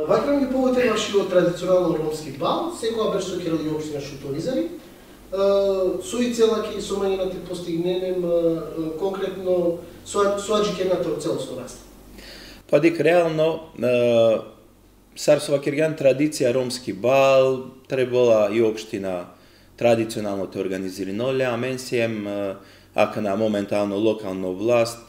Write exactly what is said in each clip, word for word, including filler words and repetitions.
Vakerav amenge pobuter baši o tradicionalno romski bal, sekoja berš so kerela i opština Šuto Orizari. E, so i cela ki so mangena te postignen, em, e, konkretno, so, so adžikerena taro celosno raste. Pa dikh, realno, e, sar so vakergjan, tradicija romski bal, trebela i opština tradicionalno te organizirinol le, amen siem, e, akana momentalno lokalno vlast,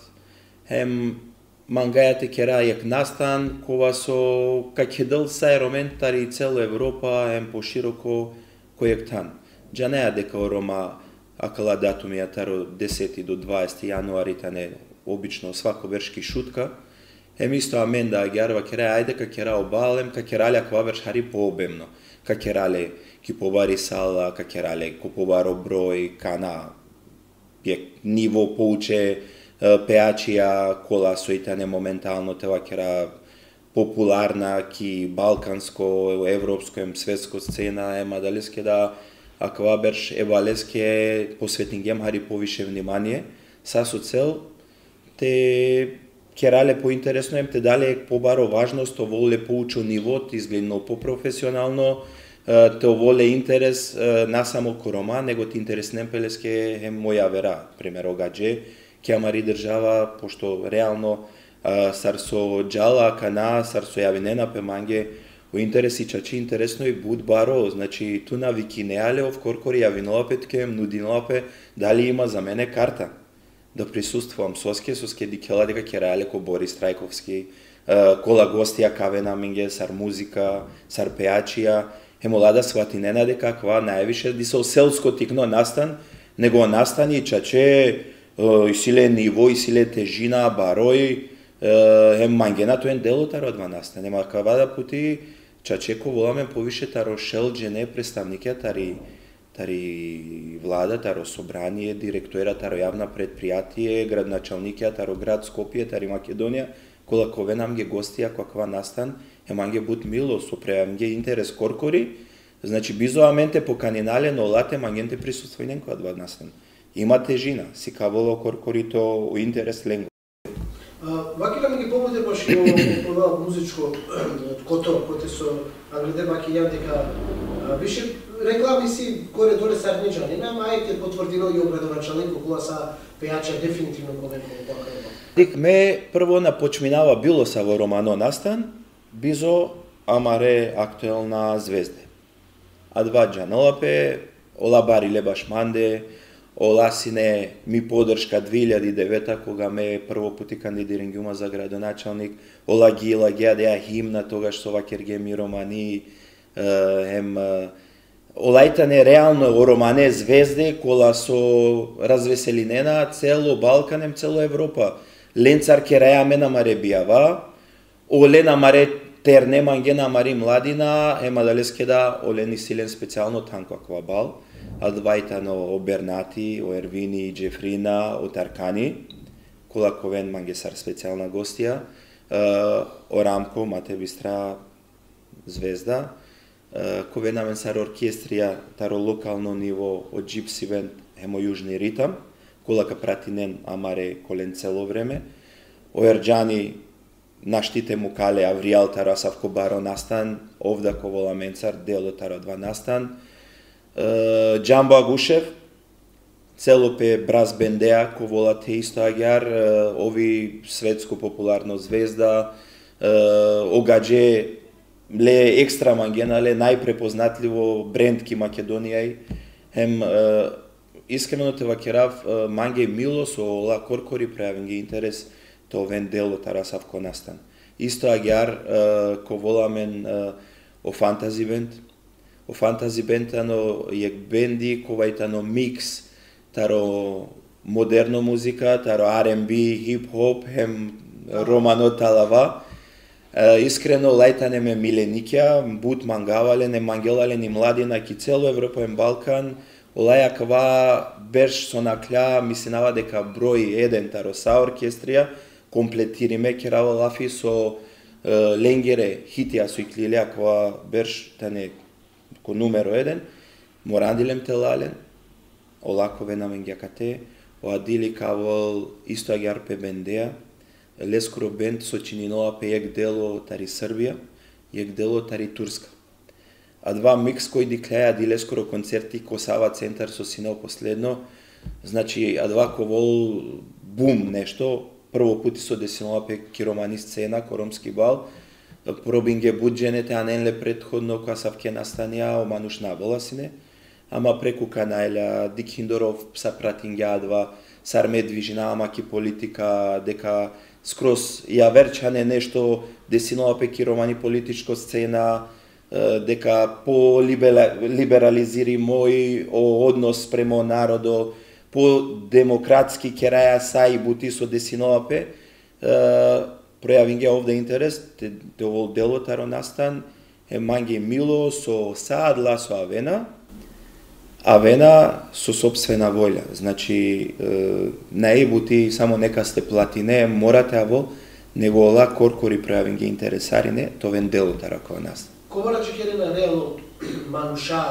hem mangaja te kera jekh nastan, kova so ka kedel sa e Romen tari celo Evropa, hem poširoko ko jekh than. Džanaja deka o Roma akala datumija taro deseti do dvaeseti januari tane obično svako berš ki Šutka. Hem isto amen da agjaar vakeraja, ajde ka kera o bal, hem ka kera le akava berš hari poobemno. Ka kera le ki pobari sala, ka kera le ko pobaro broj, kana jekh nivo pouče, e, pejačija, kola soj tane momentalno te vakera popularna ki balkansko, evropsko hem svetsko scena, hem adaleske da akava berš e baleske posvetingjem hari poviše vnimanie, sa so cel te kera le pointeresno, hem te da le pobaro važnost, te ovol le poučo nivo, te izgledinol poprofesionalno, e, te ovol le interes, e, na samo ko Roma, nego te interesinen pe leske hem o javera, primer o gadže, ki amari država, pošto realno, e, sar so džala akana, sar so javinena pe mange, o interes i čače interesno i but baro, znači, tu na vikinea le, ov korkori javinola pe tuke, nudinola pe, dali ima za mene karta da prisustvuvam, soske, soske dikhela deka keraja le ko Boris Trajkovski, e, kola gostija ka aven amenge, sar muzika, sar pejačija, hem ola da svatinena deka akava najviše diso selsko tikno nastan, nego nastan i čače, e, isi le nivo, isi le težina, baroj, e, hem mangena te oven delo taro adava nastan. Hem akava da puti čače ka ovol amen poviše taro šel džene predstavnikija tari tari vlada, taro sobranie, direktora taro javna pretprijatie, gradonačalnikija taro grad Skopje, tari Makedonija, kola ka oven amenge gostija ko akava nastan, hem mange but milo, so pre amenge interes korkori, znači, bizo amen te pokanina len, ola te mangen te prisustvujnen ko adava nastan. Ima težina, sikavela korkori to o interes lengo. A, vakerav amenge pobuter baši o, o, o muzičko kotor, kote so angleder vakergjan deka, a, više reklami si gore dole sar ne džanena, ama ajde potvrdinol i o gradonačalniko kola sa pejača definitivno ka oven ko akava bal. Dikh, me prvo na počminava bilo savo romano nastan, bizo amare aktuelna zvezde. Adava džanela pe, ola barile baš mande, ola sine mi podrška dve hiljadi deveta, koga me prvo puti kandidiringjuma za gradonačalnik, ola gi-, lagja adaja himna, togaš so vakergje mi romani, e, hem, e, ola i tane realno o romane zvezde, kola so razveselinena celo Balkan hem celo Evropa. Lencar keraja amen amare bijava, olen amare terne, mangena amari mladina, hem adaleske da olen isi len specijalno than ko akava bal. Adava i tano o Bernati, o Ervini, Džefrina, o Tarkani, kola ka oven mange sar specijalna gostija, e, o Ramko, ma te bistra zvezda, e, ka oven amen sar orkestrija taro lokalno nivo, o Gypsy Band hem o Južni ritam, kola ka pratinen amare kolen celo vreme. O Erdžani našti te muka le avrijal taro asavko baro nastan, ov da ka ovol amencar delo taro adava nastan. E, Džambo Agušev, celo pe brass bendea ka ovel ate isto agjaar, e, ov i svetsko popularno zvezda, e, o gadže le ekstra mangena le, najprepoznatljivo brend ki Makedonija i, hem, e, iskreno te vakerav, e, mange milo so ola korkori prejavinge interes te oven delo taro asavko nastan. Isto agjaar, e, ka ovel amen, e, o Fantasy Band. O Fantasy Band tano jekh bendi kova i tano miks taro moderno muzika, taro R and B, hip hop, hem romano talava. E, iskreno, ola i tane me milenikja, but mangava len, hem mangela len i mladina ki celo Evropa hem Balkan. Ola i akava berš so nakhla, mislinava deka broj eden taro sa orkestrija, kompletirime, kerava lafi so, e, lengere hitija so iklile akava berš tane ko numero eden, morandilem te la len, ola ka oven amenge akate, o Adili ka ovel isto agjaar pe bendea, leskoro bend so čininola pe jekh delo tari Srbija, Jekh delo tari Turska. Adava miks koj dikhljaja, adaleskoro koncerti ko Sava centar so sine o posledno, znači, adava ka ovel bum nešto, prvo puti so desinela pe ki romani scena, ko romski bal, probingje but džene te anen le prethodno ko asavke nastanja, o manuš na avela sine, ama preku kanalja, dikhindoro sa pratingja adava, sar me dvižinava ma ki politika, deka skroz javer čhane nešto desinela pe ki romani političko scena, e, deka po libela-, liberalizirimo i o odnos prema o narodo, po demokratski keraja sa i buti so desinela pe, e, projavingja ovde interes, te, te ovol delo taro nastan, e, mange milo so sa adala so avena, avena so sopstvena volja. Znači, e, nae buti samo nekaste platine, mora te avol, nego ola korkori projavingje interes sarine, te oven delo taro akava nastan. Kobor adžikerena realno manuša,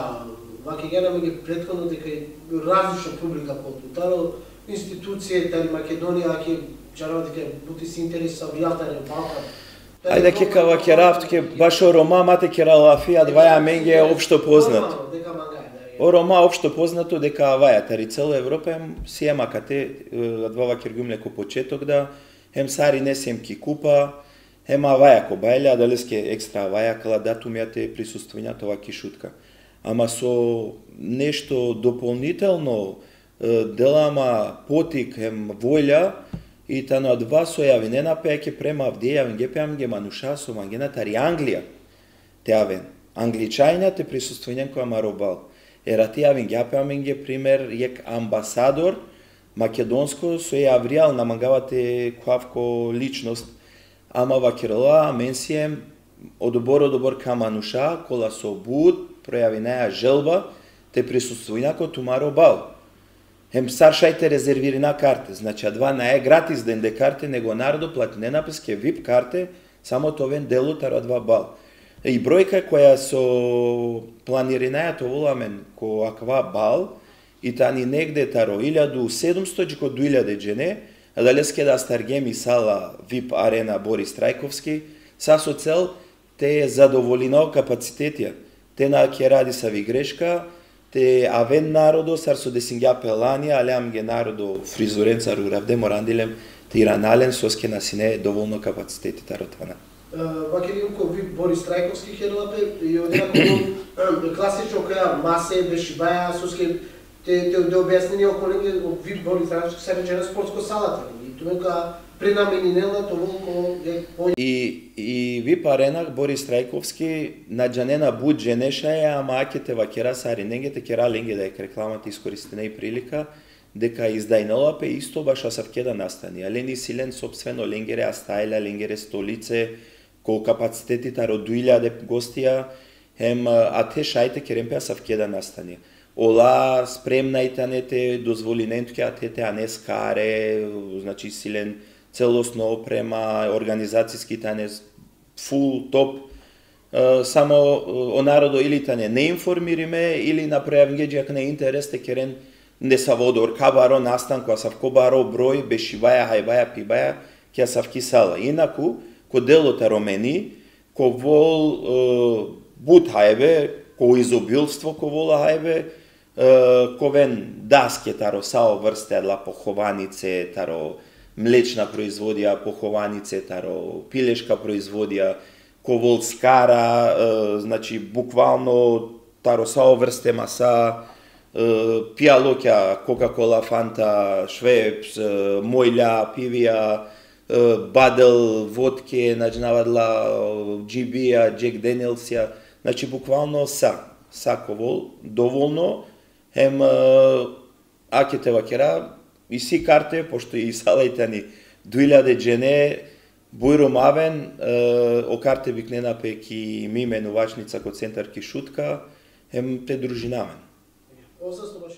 vakergjan amenge prethodno deka i različna publika po tu, taro institucije, tari Makedonija, ake džanava deka but isi interes sa avrijal tari Balkan. Ajde, ke ka vakerav tuke, bašo Roma ma te kera lafi, adava amenge opšto poznat. Normalno, deka mangaj, da, je. O Roma opšto poznato deka avaja tari cela Evropa, em siem akate, e, adava vakergjum le ko početok da, em sarine siem ki kupa, em avaja ko bajle, adaleske ekstra avaja kala datumja te prisustvujna te ova ki Šutka. Ama so nešto dopolnitelno, e, dela ma potik em volja, i tano adava so javinena pe, ake prema avdive javingje pe amenge manuša so mangena tari Anglija te aven. Angličanja te prisustvujnen ko amaro bal. Erati javingja pe amenge, primer, jekh ambasador makedonsko, so i avrijal, na mangava te khuvav ko ličnost, ama vakerela, amen siem odobor, odobor ka manuša, kola so but projavinaja želba te prisustvujna ko tumaro bal. Hem sar šaj te rezervirina karte, znači, adava nae gratis dende karte, nego narodo platinena peske vip karte, samo te oven delo taro adava bal. I brojka koja so planirinaja te ovol amen ko akava bal, i tani negde taro iljadu sedumsto dži ko duj iljade džene, adaleske da astargjem i sala vip arena Boris Trajkovski, sa so cel te zadovolina o kapacitetija, te na kera disavi greška, te aven narodo, sar so desingja pe lani, ale amenge narodo frizurencar uravde, morandi lem te irana len, soske na sine dovolno kapaciteti taro thana. E, vakergjum ko vip Boris Trajkovski kerela pe, i odija ko, e, klasično koja mase, bešibaja, soske te, te, te objasnini okolenge, o vip Boris Trajkovski sar džana sportsko sala tani. I tumen ka prenameninena te ovol ko, e, po- I, i vip arena Boris Trajkovski, na džanena but džene šaj, ama ake te vakera sarinenge, te kera lenge da jekh reklama, te iskoristine i prilika, deka izdajnela pe isto bašo asavke da nastani. Alen isi len sopstveno lengere astalja, lengere stolice, ko kapaciteti taro duj iljade gostija, hem, e, ate šaj te keren pe asavke da nastani. Ola spremna i tane te dozvolinen tuke ate te anes kare, znači, isi len celosno oprema, organizaciski tane full top, e, samo, e, o narodo ili tane neinformirime, ili na projavingje dži akana interes te keren nesavo odobor ka baro nastan, ko asavko baro broj, bešibaja, hajbaja, pibaja, ki asavki sala. Inaku, ko delo taro meni, ka ovol, e, but hajbe, ko izobilstvo ka ovol hajbe, e, ka oven daske taro sa o vrste, adala pohovanice, taro mlečna proizvodija, pohovanice, taro pileška proizvodija, ka ovol skara, e, znači, bukvalno taro sa o vrste masa, e, pijalokja, Coca-Cola, Fanta, Schweppes, e, mojlja, pivija, e, badel, vodke, na džanav adala, e, G B-ja, Jack Danielsja, znači, bukvalno sa, sa ka ovol, dovolno, hem, e, ake te vakera, isi karte, pošto i sala i tani duj iljade džene, bujrum aven, e, o karte biknena pe ki Mimen u Vačnica ko centar ki Šutka, hem te družina amen. Ostav so baš